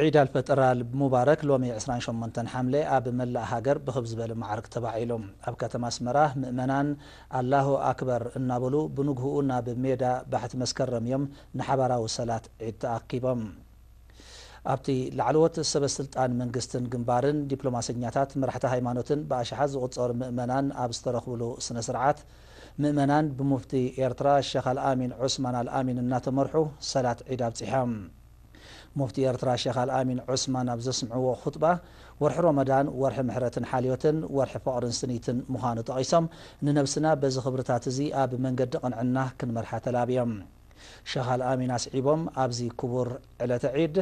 ዒድ ኣልፈጥር ኣል ሙባረክ ሎሚ ዕስራን ሸሞንተን ሓምለ ኣብ መላእ ሃገር ብኽብ ዝበለ ማዕርግ ተባዒሉ። ኣብ ከተማ ኣስመራ ምእመናን ኣላሁ ኣክበር እናበሉ ብንግህኡ ናብ ሜዳ ባሕቲ መስከረም እዮም ንሓባራዊ ሰላት ዒድ ተኣኪቦም። ኣብቲ ላዕለዎት ሰበ ስልጣን መንግስትን ግንባርን፣ ዲፕሎማሰኛታት፣ መራሕቲ ሃይማኖትን ብኣሽሓት ዝቑጸሩ ምእመናን ኣብ ዝተረኽብሉ ስነ ስርዓት፣ ምእመናን ብሙፍቲ ኤርትራ ሸኽ ኣልኣሚን ዑስማን ኣልኣሚን እናተመርሑ ሰላት ዒድ ኣብጺሖም። ሙፍቲ ኤርትራ ሸኽ ኣልኣሚን ዑስማን ኣብ ዘስምዕዎ ኹጥባ፣ ወርሒ ሮመዳን ወርሒ ምሕረትን ሓልዮትን፣ ወርሒ ፍቕርን ስኒትን ምዃኑ ጠቒሶም፣ ንነብስና በዚ ክብርታት እዚ ኣብ መንገዲ ቅንዕና ክንመርሓ ተላብዮም። ሸኽ ኣልኣሚን ኣስዒቦም፣ ኣብዚ ክቡር ዕለተ ዒድ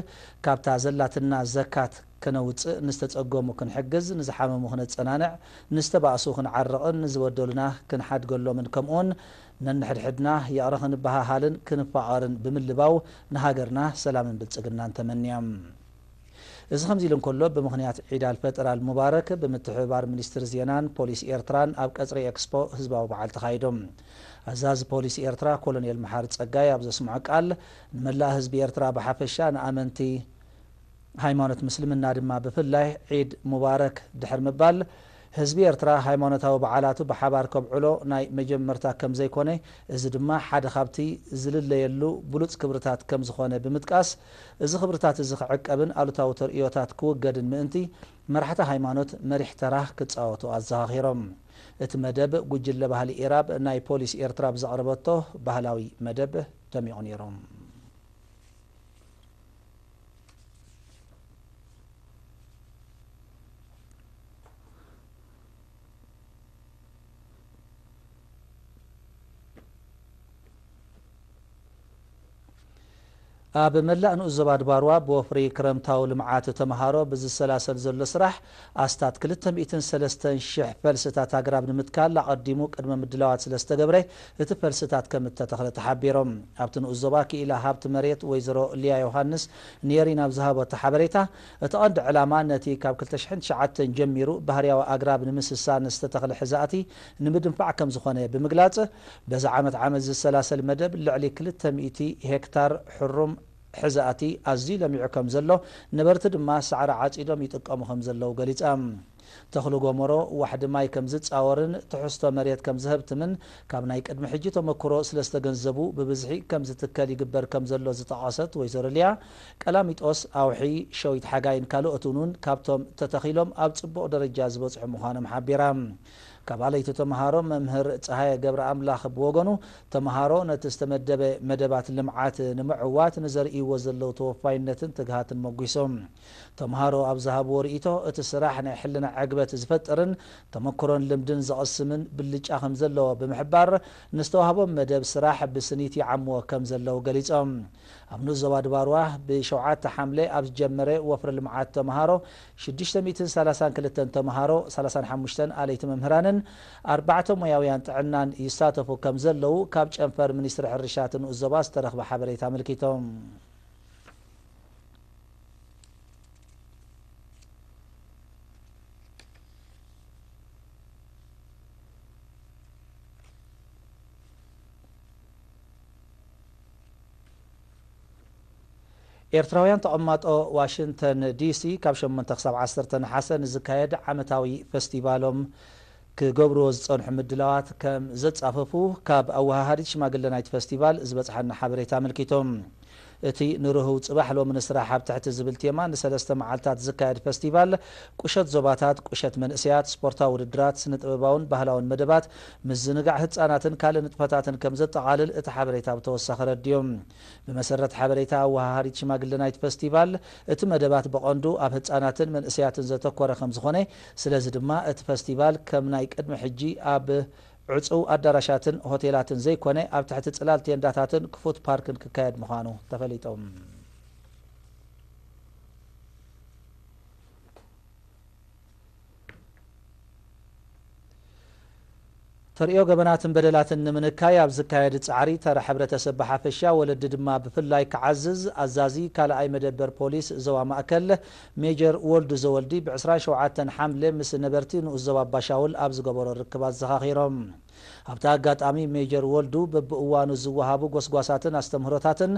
ካብታ ዘላትና ዘካት ከነውጽእ፣ ንዝተጸገሙ ክንሕግዝ፣ ንዝሓመሙ ክነጸናንዕ፣ ንዝተባእሱ ክንዓርቕን ንዝበደሉና ክንሓድገሎምን ከምኡውን ነንሕድሕድና ይቕረ ክንበሃሃልን ክንፋቐርን ብምልባው ንሃገርና ሰላምን ብልጽግናን ተመንዮም። እዚ ከምዚ ኢሉ እንከሎ፣ ብምኽንያት ዒድ ኣልፈጥር ኣልሙባረክ ብምትሕብባር ሚኒስትሪ ዜናን ፖሊስ ኤርትራን ኣብ ቀጽሪ ኤክስፖ ህዝባዊ በዓል ተኻይዱ። ኣዛዚ ፖሊስ ኤርትራ ኮሎኔል መሓሪ ጸጋይ ኣብ ዘስምዖ ቃል፣ ንመላእ ህዝቢ ኤርትራ ብሓፈሻ፣ ንኣመንቲ ሃይማኖት ምስልምና ድማ ብፍላይ ዒድ ሙባረክ ድሕሪ ምባል፣ ህዝቢ ኤርትራ ሃይማኖታዊ በዓላቱ ብሓባር ከብዕሎ ናይ መጀመርታ ከም ዘይኮነ፣ እዚ ድማ ሓደ ካብቲ ዝልለየሉ ብሉጽ ክብርታት ከም ዝኾነ ብምጥቃስ፣ እዚ ክብርታት እዚ ክዕቀብን ኣሉታዊ ተርእዮታት ክውገድን ምእንቲ፣ መራሕቲ ሃይማኖት መሪሕ ተራ ክጻወቱ ኣዘኻኺሮም። እቲ መደብ፣ ጉጅለ ባህሊ ኢራብ ናይ ፖሊስ ኤርትራ ብዘቕረበቶ ባህላዊ መደብ ደሚቑ ነይሩ። ኣብ መላእ ንኡስ ዞባ ድባርዋ ብወፍሪ ክረምታዊ ልምዓት ተምሃሮ ብዝሰላሰል ዘሎ ስራሕ ኣስታት ክልተ ሚእትን ሰለስተን ሽሕ ፈልስታት ኣግራብ ንምትካል ኣቐዲሙ ቅድመ ምድላዋት ስለ ዝተገብረ እቲ ፈልስታት ከም እተተኽለ ተሓቢሮም። ኣብቲ ንኡስ ዞባ ክኢላ ሃብቲ መሬት ወይዘሮ ሊያ ዮሃንስ ኔሪ ናብ ዝሃበቶ ሓበሬታ፣ እቲ ቀንዲ ዕላማ ነቲ ካብ ክልተ ሽሕን ትሽዓተን ጀሚሩ ባህርያዊ ኣግራብ ንምስሳን ዝተተኽለ ሕዛእቲ ንምድንፋዕ ከም ዝኾነ ብምግላጽ፣ በዚ ዓመት ዓመት ዝሰላሰል መደብ ልዕሊ ክልተ ሚእቲ ሄክታር ሕሩም ሕዛእቲ ኣዝዩ ለሚዑ ከም ዘሎ፣ ነበርቲ ድማ ሳዕሪ ዓጺዶም ይጥቀሙ ከም ዘለዉ ገሊጻ። ተኽሊ ጎመሮ ዋሕዲ ማይ ከም ዝጻወርን ትሕዝቶ መሬት ከም ዝህብትምን ካብ ናይ ቅድሚ ሕጂ ተመክሮ ስለ ዝተገንዘቡ ብብዝሒ ከም ዝትከል ይግበር ከም ዘሎ ዝጠቐሰት ወይዘሮ ሊያ፣ ቀላሚጦስ፣ ኣውሒ፣ ሸዊት ሓጋይን ካልኦትን እውን ካብቶም ተተኺሎም ኣብ ጽቡቕ ደረጃ ዝበጽሑ ምዃኖም ሓቢራ። ካብ ኣለይቲ ተምሃሮ መምህር ጸሃየ ገብረ ኣምላኽ ብወገኑ፣ ተምሃሮ ነቲ ዝተመደበ መደባት ልምዓት ንምዕዋት ንዘርእይዎ ዘለዉ ተወፋይነትን ትግሃትን መጒሶም። ተምሃሮ ኣብ ዝሃብዎ ርእይቶ፣ እቲ ስራሕ ናይ ሕልና ዕግበት ዝፈጥርን ተመክሮን ልምድን ዘቐስምን ብልጫ ከም ዘለዎ ብምሕባር፣ ንዝተዋህቦም መደብ ስራሕ ብስኒት ይዓምዎ ከም ዘለዉ ገሊጾም። ኣብ ንኡስ ዞባ ድባርዋ ብሸውዓተ ሓምለ ኣብ ዝጀመረ ወፍሪ ልምዓት ተምሃሮ ሽዱሽተ ሚእትን ሰላሳን ክልተን ተምሃሮ፣ ሰላሳን ሓሙሽተን ኣለይቲ መምህራንን ኣርባዕተ ሞያውያን ጥዕናን ይሳተፉ ከም ዘለዉ ካብ ጨንፈር ሚኒስትሪ ሕርሻ እቲ ንኡስ ዞባ ዝተረኽበ ሓበሬታ ኣመልኪቶም። ኤርትራውያን ተቐማጦ ዋሽንግተን ዲሲ ካብ ሸሞንተ ክሳብ ዓሰርተ ነሓሰ ንዝካየድ ዓመታዊ ፈስቲቫሎም ክገብርዎ ዝጸንሑ ምድላዋት ከም ዘጻፈፉ ካብ ኣወሃሃዲት ሽማግለ ናይቲ ፈስቲቫል ዝበጽሓና ሓበሬታ ኣመልኪቶም። እቲ ንርህው ጽባሕ ሎሚ ንስራሕ ኣብ ትሕቲ ዝብል ቴማ ንሰለስተ መዓልታት ዝካየድ ፈስቲቫል፣ ቁሸት ዞባታት፣ ቁሸት መንእሰያት፣ ስፖርታዊ ውድድራት፣ ስነ ጥበባውን ባህላውን መደባት፣ ምዝንጋዕ ህጻናትን ካልእ ንጥፈታትን ከም ዘጠቓልል እቲ ሓበሬታ ብተወሳኺ ኣረዲኡ። ብመሰረት ሓበሬታ ኣወሃሃዲት ሽማግለ ናይቲ ፈስቲቫል፣ እቲ መደባት ብቐንዱ ኣብ ህጻናትን መንእሰያትን ዘተኮረ ከም ዝኾነ፣ ስለዚ ድማ እቲ ፈስቲቫል ከም ናይ ቅድሚ ሕጂ ኣብ ዕጹው ኣዳራሻትን ሆቴላትን ዘይኮነ፣ ኣብ ትሕቲ ጽላል ቴንዳታትን ክፉት ፓርክን ክካየድ ምዃኑ ተፈሊጡ። ተርእዮ ገበናትን በደላትን ንምንካይ ኣብ ዝካየድ ጻዕሪ፣ ተራ ሕብረተሰብ ብሓፈሻ፣ ወለዲ ድማ ብፍላይ ክዓዝዝ፣ ኣዛዚ ካልኣይ መደበር ፖሊስ ዞባ ማእከል ሜጀር ወልዱ ዘወልዲ፣ ብ ዕስራን ሸውዓተን ሓምለ ምስ ነበርቲ ንኡስ ዞባ ኣባሻውል ኣብ ዝገበሮ ርክብ ኣዘኻኺሮም። ኣብቲ ኣጋጣሚ፣ ሜጀር ወልዱ በብእዋኑ ዝወሃቡ ጎስጓሳትን ኣስተምህሮታትን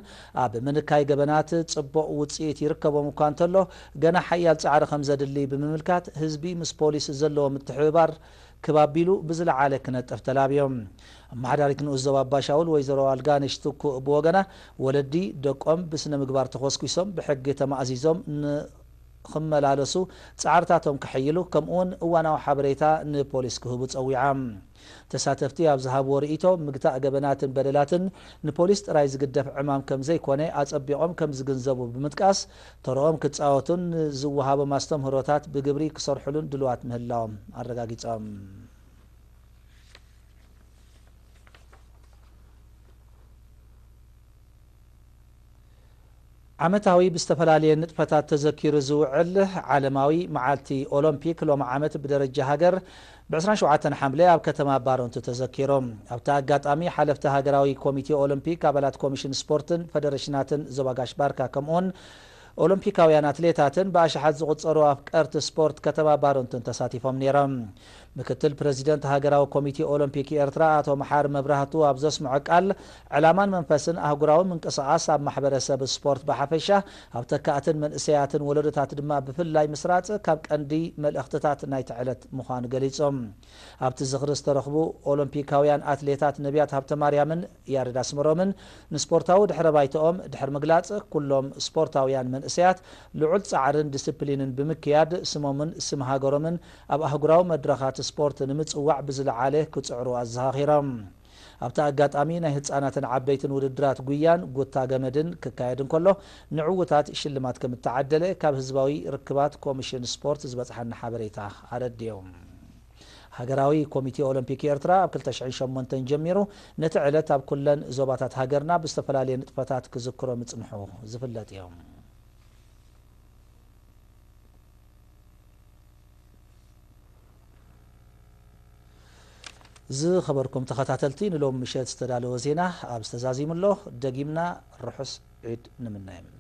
ኣብ ምንካይ ገበናት ጽቡቕ ውጽኢት ይርከቦም እኳ እንተሎ፣ ገና ሓያል ጻዕሪ ከም ዘድሊ ብምምልካት፣ ህዝቢ ምስ ፖሊስ ዘለዎ ምትሕብባር ክብ ኣቢሉ ብዝለዓለ ክነጥፍ ተላብዮም። ኣመሓዳሪት ንኡስ ዞባ ኣባሻውል ወይዘሮ ኣልጋነሽ ትኩእ ብወገና፣ ወለዲ ደቆም ብስነ ምግባር ተኾስኲሶም ብሕጊ ተማእዚዞም ንኽመላለሱ ጻዕርታቶም ከሐይሉ፣ ከምኡውን እዋናዊ ሓበሬታ ንፖሊስ ክህቡ ጸዊዓ። ተሳተፍቲ ኣብ ዝሃብዎ ርእይቶ፣ ምግታእ ገበናትን በደላትን ንፖሊስ ጥራይ ዝግደፍ ዕማም ከም ዘይኮነ ኣጸቢቖም ከም ዝግንዘቡ ብምጥቃስ፣ ተረኦም ክጻወቱን ንዝወሃቦም ኣስተምህሮታት ብግብሪ ክሰርሑሉን ድልዋት ምህላዎም ኣረጋጊጾም። ዓመታዊ ብዝተፈላለየ ንጥፈታት ተዘኪሩ ዝውዕል ዓለማዊ መዓልቲ ኦሎምፒክ ሎሚ ዓመት ብደረጃ ሃገር ብ ዕስራን ሸውዓተን ሓምለ ኣብ ከተማ ባሮንቱ ተዘኪሩ። ኣብቲ ኣጋጣሚ ሓለፍቲ ሃገራዊ ኮሚቴ ኦሎምፒክ፣ ኣባላት ኮሚሽን ስፖርትን ፈደረሽናትን ዞባ ጋሽ ባርካ ከምኡውን ኦሎምፒካውያን ኣትሌታትን ብኣሽሓት ዝቑጸሩ ኣፍቀርቲ ስፖርት ከተማ ባሮንቱን ተሳቲፎም ነይሮም። ምክትል ፕረዚደንት ሃገራዊ ኮሚቴ ኦሎምፒክ ኤርትራ ኣቶ መሓሪ መብራህቱ ኣብ ዘስምዖ ቃል፣ ዕላማን መንፈስን ኣህጉራዊ ምንቅስቓስ ኣብ ማሕበረሰብ ስፖርት ብሓፈሻ፣ ኣብ ተካእትን መንእሰያትን ወለዶታት ድማ ብፍላይ ምስራጽ ካብ ቀንዲ መልእኽትታት ናይቲ ዕለት ምዃኑ ገሊጾም። ኣብቲ ዝኽሪ ዝተረኽቡ ኦሎምፒካውያን ኣትሌታት ነቢያት ሃብተማርያምን ያሬድ ኣስመሮምን፣ ንስፖርታዊ ድሕረ ባይታኦም ድሕሪ ምግላጽ፣ ኩሎም ስፖርታውያን መንእሰያት ልዑል ጻዕርን ዲስፕሊንን ብምክያድ፣ ስሞምን ስም ሃገሮምን ኣብ ኣህጉራዊ መድረኻት ስፖርት ንምጽዋዕ ብዝለዓለ ክጽዕሩ ኣዘኻኺሮም። ኣብቲ ኣጋጣሚ፣ ናይ ህጻናትን ዓበይትን ውድድራት ጉያን ጉታ ገመድን ክካየድ እንከሎ፣ ንዕዉታት ሽልማት ከም እተዓደለ ካብ ህዝባዊ ርክባት ኮሚሽን ስፖርት ዝበጽሓና ሓበሬታ ኣረድዮም። ሃገራዊ ኮሚቴ ኦሎምፒክ ኤርትራ ኣብ ክልተ ሽሕን ሸሞንተን ጀሚሩ ነቲ ዕለት ኣብ ኩለን ዞባታት ሃገርና ብዝተፈላለየ ንጥፈታት ክዝክሮ ምጽንሑ ዝፍለጥ እዩ። ዝኸበርኩም ተኸታተልቲ፣ ንሎም ምሸት ዝተዳለወ ዜና ኣብ ዝተዛዚሙ ኣሎ። ደጊምና ርሑስ ዒድ ንምነየም።